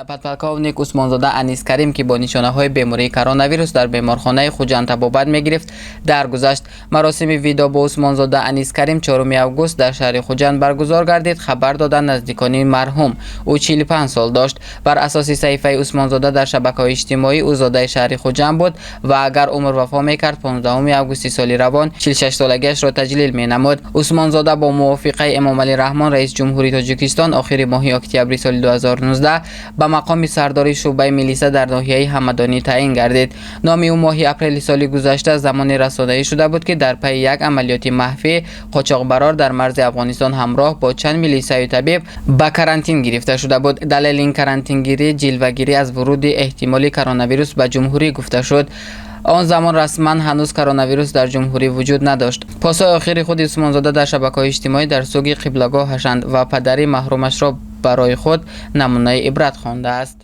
Подполковник Усмонзода Анис Карим, ки бо нишонаҳои бемории коронавирус дар беморхонаи Хуҷанд табобат мегирифт, даргузашт. Маросими видоъ бо Усмонзода Анис Карим 4 август дар шаҳри Хуҷанд баргузор гардид, хабар доданд наздикони марҳум. Ӯ 45 сол дошт. Бар асоси саҳифаи Усмонзода дар шабакаҳои иҷтимоӣ, ӯ зодаи шаҳри Хуҷанд буд ва агар умр вафо мекард, 15 августи соли равон 46 солагиашро таҷлил менамуд. Усмонзода бо мувофиқаи Эмомалӣ Раҳмон, раиси ҷумҳури Тоҷикистон, охири моҳи октябри соли 2019 ба мақоми сардори шӯъбаи милиса дар ноҳияи Ҳамадонӣ таъин гардид. Номи ӯ моҳи апрели соли гузашта замоне расонаӣ шуда буд, ки дар пайи як амалиёти махфӣ қочоқбарор дар марзи Афғонистон ҳамроҳ бо чанд милисаю табиб ба карантин гирифта шуда буд. Далели ин карантингирӣ ҷилвагирӣ аз вуруди эҳтимоли коронавирус ба ҷумҳурӣ гуфта шуд. Он замон расман ҳанӯз коронавирус дар ҷумҳурӣ вуҷуд надошт. Постҳои охири худи Усмонзода дар шабакаҳои иҷтимоӣ дар суги қиблагоҳашанд ва падари маҳрумашро барои худ намунаи ибрат хондааст.